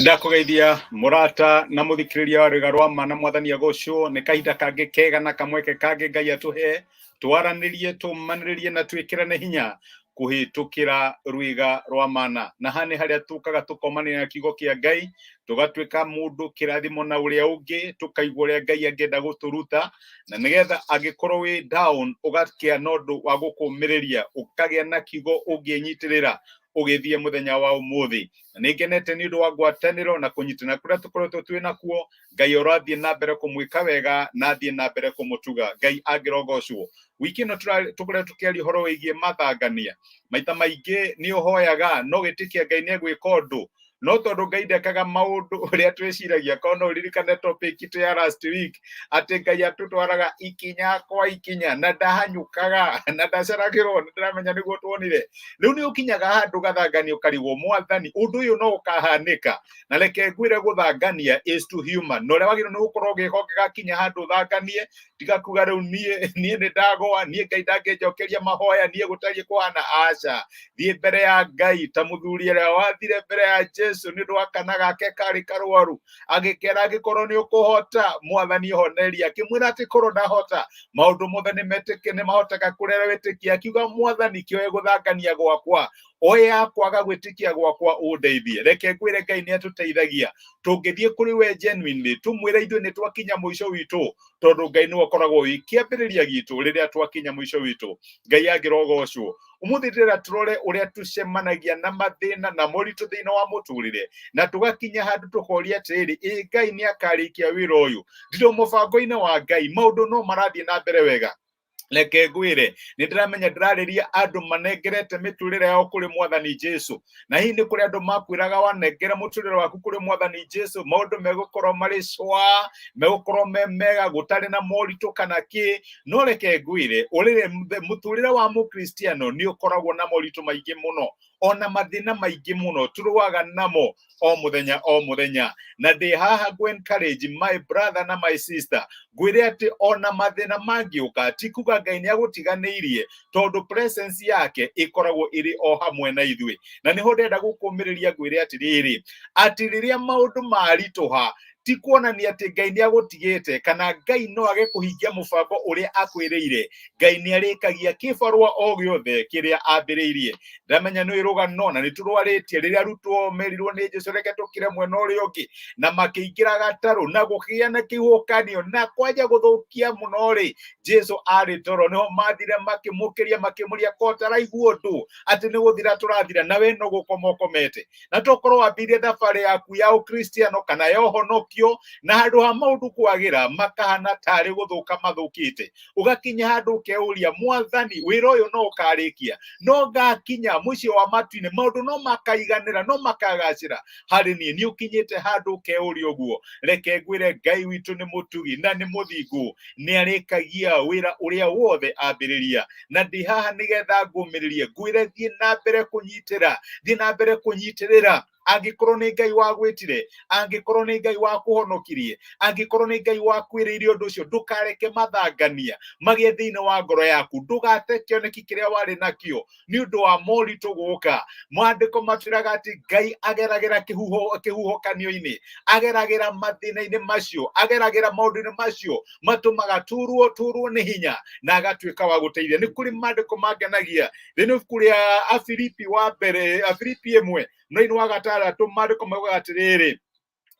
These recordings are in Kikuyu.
Nĩndakũgeithia mũrata na mũthikĩrĩria wa rwĩga rwa ma na mwathani agocwo. Nĩ kahinda kangĩ kega na kamweke kangĩ Ngai atũhe twaranĩrie, tũmanĩrĩrie na twĩkĩrane hinya kũhĩtũkĩra rwĩga rwa mana. Na haha nĩ harĩa tũkaga tũkomanĩra na kiugo kĩa Ngai, tũgatuĩka mũndũ kĩrathimo na ũrĩa ũngĩ, tũkaigua ũrĩa Ngai angĩenda gũtũruta, na nĩgetha angĩkorwo wĩ down ũgakĩa na ũndũ wa gũkũmĩrĩria, ũkagĩa na kiugo ũngĩnyitĩrĩra ũgĩthiĩ mũthenya wa ũmũthĩ. Na nĩ ngenete nĩ ũndũ wa ngwatanĩro na kũnyitana kũrĩa tũkoretwo twĩ nakuo. Ngai ũrathiĩ na mbere kũmwĩka wega na athiĩ na mbere kũmũtuga. Ngai angĩrogocwo. Wiki ĩno tũkoretwo tũkĩaria ũhoro wĩgiĩ mathangania. Maita maingĩ nĩ ũhoyaga no gwĩtĩkia Ngai nĩ egwĩka ũndũ, no tondũ Ngai ndekaga maũndũ ũrĩa twĩciragia. Korwo no ũririkane topic itũ ya last week, atĩ Ngai atũtwaraga ikinya kwa ikinya na ndahanyũkaga na ndaceragĩrwo. Nĩ ndĩramenya nĩguo tuonire. Rĩu nĩ ũkinyaga handũ ũgathangania, ũkarigwo, Mwathani, ũndũ ũyũ no ũkahanĩka? Na reke ngwĩre, gũthangania is to human, na ũrĩa wagĩrĩirwo nĩ gũkorwo ũgĩka ũngĩgakinya handũ ũthanganie, tiga kuga rĩu niĩ nĩ ndagwa, niĩ Ngai ndangĩnjokeria mahoya, niĩ gũtariĩ kũhana. Aca, thiĩ mbere ya Ngai ta mũthuri ũrĩa wathire mbere ya Jesu nĩ ũndũ wa kana gake karĩ karwaru, agĩkera, "Angĩkorwo nĩ ũkũhota, Mwathani, honeria." Akĩmwĩra atĩ korwo ndahota, maũndũ mothe nĩ metĩkie, nĩ mahoteka kũrĩa wĩtĩkia. Akiuga, "Mwathani, kĩoe gũthangania gwakwa, oya kwaga gwĩtĩkia gwakwa, ũndeithie." Reke ngwĩre, Ngai nĩ atũteithagia tũngĩthiĩ kũrĩ we genuinely, tũmwĩre ithuĩ nĩ twakinya mũico witũ, tondũ Ngai nĩwe ũkoragwo wĩ kĩambĩrĩria gitũ rĩrĩa twakinya mũico witũ. Ngai angĩrogocwo. Ũmũthĩ ndĩrenda tũrore ũrĩa tũcemanagia na mathĩna na moritũ thĩinĩ wa mũtũrĩre, na tũgakinya handũ tũkoria atĩrĩrĩ, ĩ Ngai nĩ akarĩkia wĩra ũyũ? Ndirĩ mũbango-inĩ wa Ngai, maũndũ no marathiĩ na mbere wega. Reke ngwĩre, nĩ ndĩramenya ndĩrarĩria andũ manengerete mĩtũrĩre yao kũrĩ Mwathani Jesu, na hihi nĩ kũrĩ andũ makwĩraga wanengera mũtũrĩre waku kũrĩ Mwathani Jesu, maũndũ megũkorwo marĩ cwa, megũkorwo me mega, gũtarĩ na moritũ kana kĩ. No reke ngwĩre, ũrĩrĩ mũtũrĩre wa mũkristiano nĩ ũkoragwo na moritũ maingĩ mũno, ona mathĩna maingĩ mũno tũrũaga namo o mũthenya o mũthenya. Na ndĩ haha ngũ encourage my brother na my sister, ngwĩre atĩ ona mathĩna mangĩũka, ti kuga Ngai nĩ agũtiganĩirie, tondũ presence yake ĩkoragwo ĩrĩ o hamwe na ithuĩ. Na nĩho ndĩrenda gũkũmĩrĩria, ngwĩre atĩrĩrĩ, atĩ rĩrĩa maũndũ maritũha, ti kuonania atĩ Ngai nĩ agũtigĩte kana Ngai no age kũhingia mũbango ũrĩa akwĩrĩire. Ngai nĩ arĩkagia kĩbarũa o gĩothe kĩrĩa ambĩrĩirie. Ndamenya nĩ rũgano na nĩ tũrwarĩtie, rĩrĩa arutwo merirwo nĩ Jesu, "Reke tũkĩre mwena ũrĩa ũngĩ," na makĩingĩra gatarũ na gũkĩgĩa na kĩhuhũkanio na kwanja gũthũkia mũno rĩ, Jesu arĩ toro. Nĩho mathire makĩmũkĩria, makĩmũria, "Ko taraigua ũndũ atĩ nĩ gũthira tũrathira, na we no gũkoma ũkomete?" Na tokorwo wambĩrĩrie thabarĩ yaku ya ũkristiano kana ya ũhonokio, na handũ ha maũndũ kwagĩra, makahana tarĩ gũthũka mathũkĩte, ũgakinya handũ ũkeũria, "Mwathani, wĩra ũyũ no ũkarĩkia? No ngakinya mũciĩ wa matu-inĩ? Maũndũ no makaiganĩra, no makagacĩra harĩ niĩ?" Nĩ ũkinyĩte handũ ũkeũria ũguo? Reke ngwĩre, Ngai witũ nĩ mũtugi na nĩ mũthingu, nĩ arĩkagia wĩra ũrĩa wothe ambĩrĩria. Na ndĩ haha nĩgetha ngũmĩrĩrie, ngwĩre thiĩ na mbere kũnyitĩra, thiĩ na mbere kũnyitĩrĩra. Angĩkorwo nĩ Ngai wagwĩtire, angĩkorwo nĩ Ngai wakũhonokirie, angĩkorwo nĩ Ngai wakwĩrĩire ũndũ ũcio, ndũkareke mathangania magĩe thĩinĩ wa ngoro yaku. Ndũgate kĩoneki kĩrĩa warĩ nakĩo nĩ ũndũ wa moritũ gũka. Maandĩko matwĩraga atĩ Ngai ageragĩra kĩhuhũkanio-inĩ, ageragĩra mathĩna-inĩ macio, ageragĩra maũndũ-inĩ macio matũmaga turwo nĩ hinya, na agatuĩka wa gũteithia. Nĩ kũrĩ maandĩko mangenagia thĩinĩ wa ibuku rĩa Afilipi wa mbere, Afilipi 1:6. Maandĩko maugaga atĩrĩrĩ,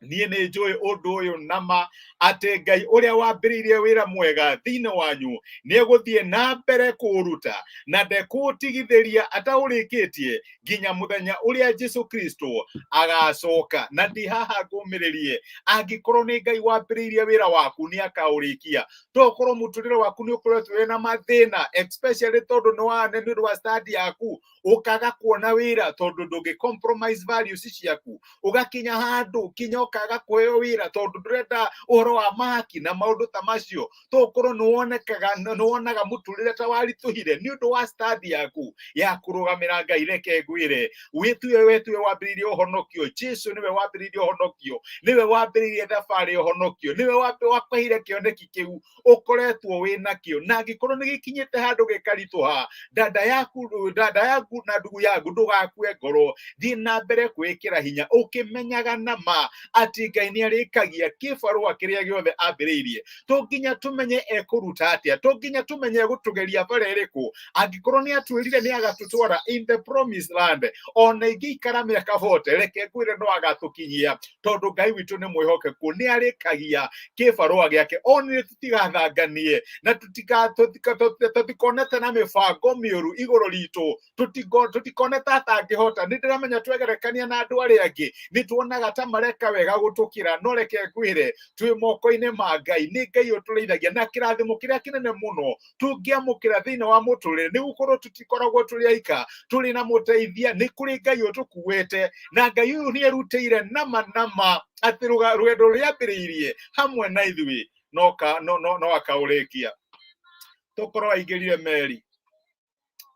"Niĩ nĩ njũĩ ũndũ ũyũ nama, atĩ Ngai ũrĩa wambĩrĩirie wĩra mwega thĩinĩ wanyu nĩ egũthiĩ na mbere kũũruta na ndekũũtigithĩria ataũrĩkĩtie nginya mũthenya ũrĩa Jesu Kristo agacoka." Na ndĩ haha ngũmĩrĩrie, angĩkorwo nĩ Ngai wambĩrĩirie wĩra waku, nĩ akaũrĩkia. Tokorwo mũtũrĩre waku nĩ ũkoretwo wĩna mathĩna, especially tondũ nĩ wa nĩ ũndũ wa study yaku, ũkaga kuona wĩra tondũ ndũngĩ compromise values ciaku, ũgakinya handũ kinya ũkaga kũheo wĩra tondũ ndũrenda ũhoro wa mahaki na maũndũ ta macio. Tokorwo nĩwonekaga, nĩwonaga mũtũrĩre ta waritũhire nĩ ũndũ wa stand yaku ya kũrũgamĩra Ngai. Reke ngwĩre, wĩtue wetue wambĩrĩirie ũhonokio. Jesu nĩwe wambĩrĩirie ũhonokio, nĩwe wambĩrĩirie thabarĩ ya ũhonokio, nĩwe wakũheire kĩoneki kĩu ũkoretwo wĩ nakĩo. Na angĩkorwo nĩ gĩkinyĩte handũ gĩkaritũha, dada yaku, dada yaku. waku na ndugu yaku, ndũgakue ngoro, thiĩ na mbere kwĩkĩra hinya ũkĩmenyaga na ma atĩ Ngai nĩ arĩkagia kĩbarũa kĩrĩa gĩothe ambĩrĩirie. To nginya tũmenye ekũruta atĩa, to nginya tũmenye egũtũgeria bara ĩrĩkũ. Angĩkorwo nĩ atwĩrire nĩ agatũtwara in the promised land, ona ingĩikara mĩaka 40, reke ngwĩre no agatũkinyia, tondũ Ngai witũ nĩ mwĩhokeku, nĩ arĩkagia kĩbarũa gĩake. Ona tũtigathanganie na tũtikonete na mĩbango mĩũru igũrũ ritũ, tũtikone ta atangĩhota. Nĩ ndĩramenya twegerekania na andũ arĩa angĩ nĩ tuonaga ta mareka wega gũtũkĩra, no reke ngwĩre twĩ moko-inĩ ma Ngai. Nĩ Ngai ũtũrĩithagia, na kĩrathimo kĩrĩa kĩnene mũno tũngĩamũkĩra thĩinĩ wa mũtũrĩre nĩ gũkorwo tũtikoragwo tũrĩ aika, tũrĩ na mũteithia. Nĩ kũrĩ Ngai ũtũkuĩte, na Ngai ũyũ nĩ erutĩire nama nama atĩ rũgendo rũrĩa hamwe na ithuĩ no ka no no no akaũrĩkia. Tũkorwo aingĩrire meri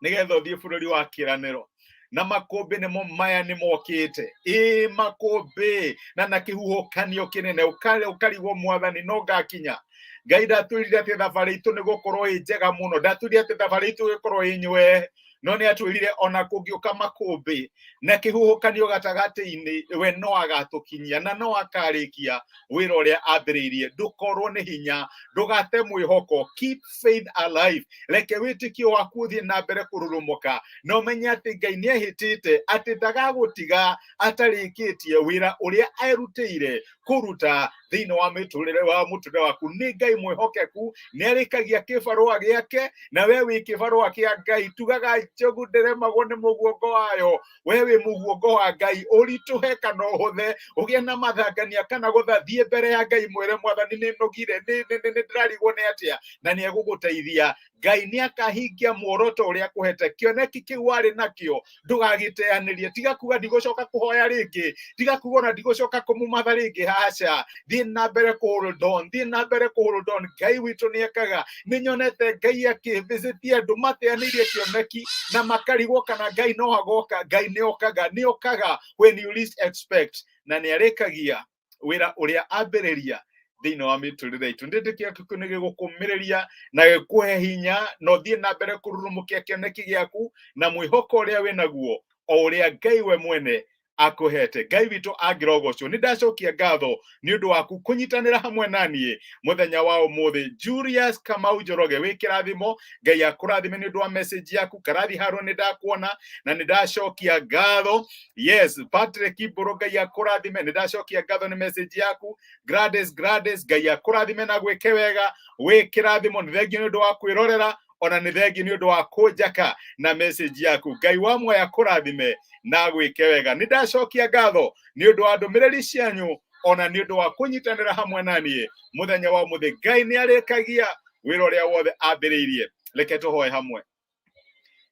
nĩgetha ũthiĩ bũrũri wa kĩĩranĩro, na makũmbĩ nĩmo maya nĩ mokĩte, ĩ makũmbĩ na kĩhuhũkanio kĩnene, ũkarigwo Mwathani no ngakinya. Ngai ndatwĩrire atĩ thabarĩ itũ nĩ gũkorwo ĩ njega mũno, ndatwĩrire atĩ thabarĩ itũ ĩkorwo ĩ nywee, no nĩ atwĩrire ona kũngĩũka makũmbĩ na kĩhuhũkanio gatagatĩ-inĩ, we no agatũkinyia na no akarĩkia wĩra ũrĩa ambĩrĩirie. Ndũkorwo nĩ hinya, ndũgate mwĩhoko, keep faith alive. Reke wĩtĩkio waku ũthiĩ na mbere kũrurumũka, na ũmenye atĩ Ngai nĩ ehĩtĩte atĩ ndagagũtiga atarĩkĩtie wĩra ũrĩa erutĩire kũruta thĩinĩ wa mĩtũrĩre wa mũtũrĩre waku. Nĩ Ngai mwĩhokeku, nĩ arĩkagia kĩbarũa gĩake, na we wĩ kĩbarũa kĩa Ngai. Tugaga njogu ndĩremagwo nĩ mũguongo wayo, we wĩ mũguongo wa Ngai. Ũritũhe kana ũhũthe, ũgĩe na mathangania kana gũtha, thiĩ mbere ya Ngai mwĩre Mwathani nĩ nogire, nĩ ndĩrarigwo nĩ atĩa, na nĩ egũgũteithia. Ngai nĩ akahingia muoroto ũrĩa akũhete. Kĩoneki kĩu warĩ nakĩo ndũgagĩteanĩrie. Tiga kuga ndigũcoka kũhoya rĩngĩ, tiga kuga ona ndigũcoka kũmũmatha rĩngĩ. Aca, thiĩ na mbere kũ hold on, thiĩ na mbere kũ hold on. Ngai witũ nĩ ekaga. Nĩ nyonete Ngai akĩvisitia andũ mateanĩirie kĩoneki na makarigwo kana Ngai no agoka. Ngai nĩ okaga, nĩ okaga when you least expect, na nĩ arĩkagia wĩra ũrĩa ambĩrĩria thĩinĩ wa mĩtũrĩre itũ. Ndĩtĩkia kĩu nĩ gĩgũkũmĩrĩria na gĩkũhe hinya, na ũthiĩ na mbere kũrurumũkia kĩoneki gĩaku na mwĩhoko ũrĩa wĩ naguo, o ũrĩa Ngai we mwene akũhete. Ngai witũ angĩrogocwo. Nĩ ndacokia ngatho nĩ ũndũ waku kũnyitanĩra hamwe na niĩ mũthenya wa ũmũthĩ. Julius Kamau Njoroge, wĩ kĩrathimo, Ngai akũrathime nĩ ũndũ wa message yaku. Karathi Harũ, nĩ ndakuona na nĩ ndacokia ngatho. Yes, Patrick Mbũrũ, Ngai akũrathime, nĩ ndacokia ngatho nĩ message yaku. Gladys, Gladys, Ngai akũrathime na gwĩke wega, wĩ kĩrathimo. Nĩ thengiũ nĩ ũndũ wa kwĩrorera, ona nĩ thengiũ nĩ ũndũ wa kũnjaka na message yaku. Ngai wa muoyo akũrathime na gwĩke wega. Nĩ ndacokia ngatho nĩ ũndũ wa ndũmĩrĩri cianyu, ona nĩ ũndũ wa kũnyitanĩra hamwe na niĩ mũthenya wa ũmũthĩ. Ngai nĩ arĩkagia wĩra ũrĩa wothe ambĩrĩirie. Reke tũhoe hamwe.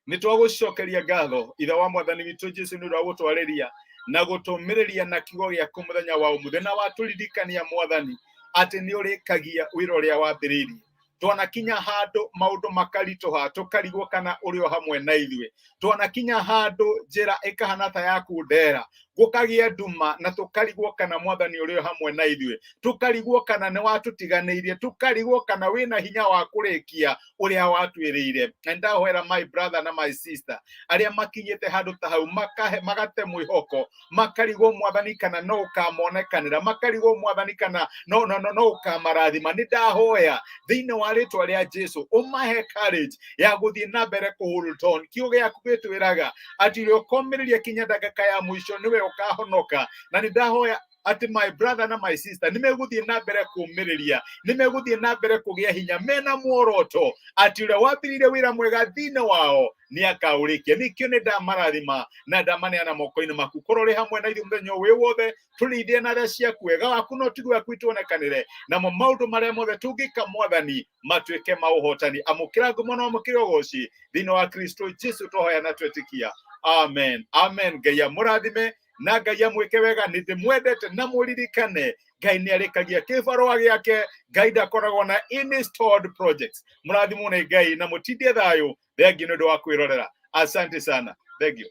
Nĩ twagũcokeria ngatho, Ithe wa Mwathani witũ Jesu, nĩ ũndũ wa gũtwarĩria na gũtũmĩrĩria na kiugo gĩaku mũthenya wa ũmũthĩ, na watũririkania Mwathani atĩ nĩ ũrĩkagia wĩra ũrĩa wambĩrĩirie. Twanakinya handũ maũndũ makaritũha, tũkarigwo kana ũrĩ o hamwe na ithuĩ. Twanakinya handũ njĩra ĩkahana ta ya kundera, gũkagĩa nduma na tũkarigwo kana Mwathani ũrĩ o hamwe na ithuĩ, tũkarigwo kana nĩ watũtiganĩirie, tũkarigwo kana wĩna hinya wa kũrĩkia ũrĩa watwĩrĩire. Na ndahoera my brother na my sister arĩa makinyĩte handũ ta hau, makahe magate mwĩhoko, makarigwo Mwathani kana no ũkamonekanĩra, makarigwo Mwathani kana no no no no ũkamarathima. Nĩ ndahoya thĩinĩ wa rĩtwa rĩa Jesu ũmahe courage ya gũthiĩ na mbere kũ hold on. Kiugo gĩaku gĩtwĩraga atĩ ũrĩa ũkomĩrĩria kinya ndagĩka ya mũico nĩwe ũkahonoka. Na nĩ ndahoya atĩ my brother na my sister nĩ megũthiĩ na mbere kũmĩrĩria, nĩ megũthiĩ na mbere kũgĩa hinya mena muoroto atĩ ũrĩa wambĩrĩirie wĩra mwega thĩinĩ wao nĩ akaũrĩkia. Nĩkĩo nĩ ndamarathima na ndamaneana moko-inĩ maku. Korwo ũrĩ hamwe na ithuĩ mũthenya ũyũ wothe, tũrĩithie na tha ciaku, wega waku na ũtugi waku ituonekanĩre, namo maũndũ marĩa mothe tũngĩka Mwathani matuĩke ma ũhotani. Amũkĩra ngumo na amũkĩra ũgoci thĩinĩ wa Kristo Jesu twahoya na twetĩkia, amen, amen. Ngai amũrathime na Ngai amwĩke wega. Nĩ ndĩmwendete na mũririkane Ngai nĩ arĩkagia kĩbarũa gĩake. Ngai ndakoragwo na any stalled projects. Mũrathimwo nĩ Ngai na mũtindie thayũ. Thengiũ nĩ ũndũ wa kwĩrorera, asante sana, thank you.